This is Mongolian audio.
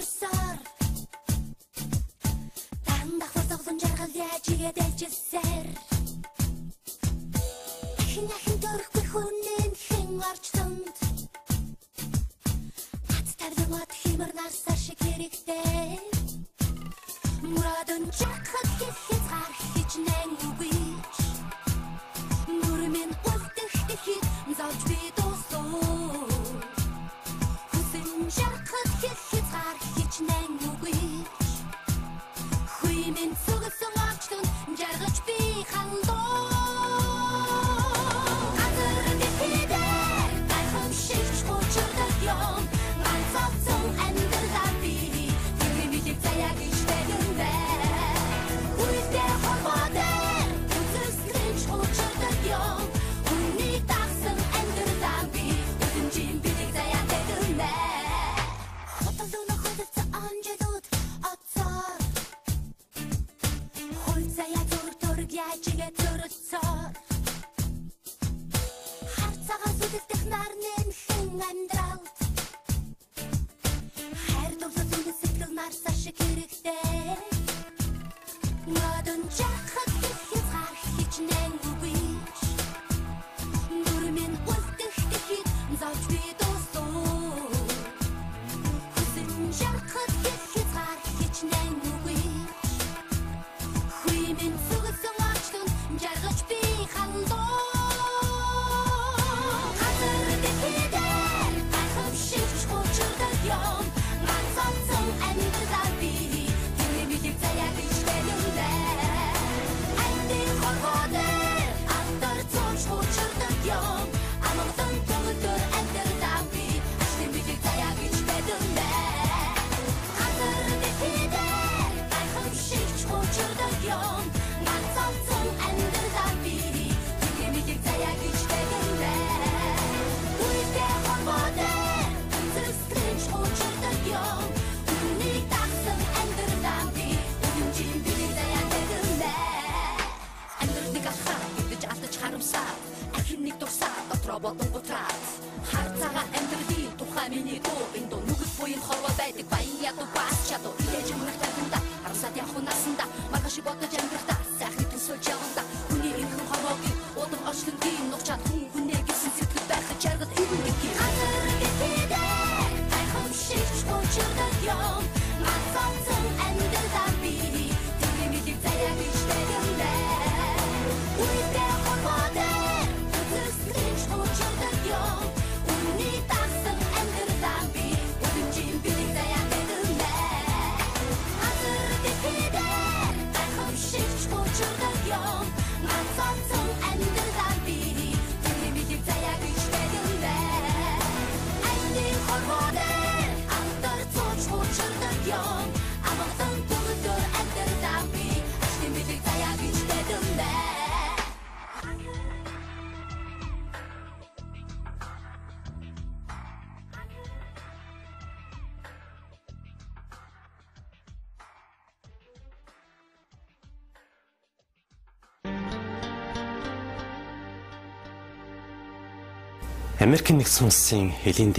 Хурсаар Тандах зовлон жаргал яаж игээд ээлжилсээр Ахин ахин төрөхгүй хүнэн хэн орчлонд Гац тавилан от химэр нарсаар шиг хэрэгтэй Мөрөөдөн чахад хязгаар хичнээн үгүйч Нүрмэн үлдэх дэлхийд зовж би дуусуу Хүсэн жаргахад хязгаар хичнээн үгүйч Хүймэн зүгэлсэн орчлон жаргаж би хандуу Газар дэлхий дээр гайхамшигч хучирдаг юм Ганц олцсон амьдралаа би тэрний бэлэг заяа гэж тэнэ Үедээ хорвоо дээр үзэсгэлэнч хучирдаг юм Үннийг дагсан амьдралаа би үлэмжийн бэлэг заяа тэнэ Хотол өнөх хөдөлсөн анжелууд оцоор Хууль заяа зураг төрөг яаж игээ зөрөлцөөр Хар цагаан сүдэлдэх нар нэмхэн амьдралд Хайр дурлал үнэн сэтгэл нарсаа шиг хэрэгтэй Мөрөөдөн жахад хязгаар хичнээн үгүйч Нүрмэн үлдэх дэлхийд зовж би дуусуу Хүсэн жаргахад хязгаар хичнээн үгүйч Хүймэн зүгэлсэн орчлон жаргаж би хандуу Газар дэлхий дээр гайхамшигч хучирдаг юм Ганц олцсон амьдралаа би тэрний бэлэг заяа гэж тэнэ Альтын хорвоо дээр алдар цууч хучирдаг юм Амгалан төгөлдөр амьдралаа би ажлын бэлэг заяа гэж тэнэ Газар дэлхий дээр гайхамшигч хучирдаг юм Ганц олцсон амьдралаа би тэрний бэлэг заяа гэж тэнэ Үедээ хорвоо дээр үзэсгэлэнч хучирдаг юм Үннийг дагсан амьдралаа би үлэмжийн бэлэг заяа тэнэ Амьдралыг алхаад гэдэж алдаж харамсаад Ахин нэг дурсаад дотроо бодон гутраад Хар цагаан амьдралын тухай миний дуу энэ дуу нүгэл буян хорвоо байдаг баян ядуу бас чадуу Илээж өмнөх танхимдаа харамсаад явах насандаа маргааш бодож амьдрахдаа сайхныг төсөөлж явандаа Хүний эрхэн хорвоогийн удам орчлонгийн нухчаад хүн хүнээ гэсэн сэтгэл байхад жаргал ирнэ гэдгийг Газар дэлхий дээр гайхамшигч хучирдаг юм Ганц олцсон амьдралаа би тэрний бэлэг заяа гэж тэнэ Үедээ хорвоо дээр үзэсгэлэнч хучирдаг юм Үннийг дагсан амьдралаа би үлэмжийн бэлэг заяа тэнэ Газар дэлхий дээр гайхамшигч хучирдаг юм Ганц олцсон амьдралаа би тэрний бэлэг заяа гэж тэнэ Альтын хорвоо дээр алдар цууч хучирдаг юм Амгалан төгөлдөр амьдралаа би ажлын бэлэг заяа гэж тэнэ Америкийн нэгдсэн улсын элийн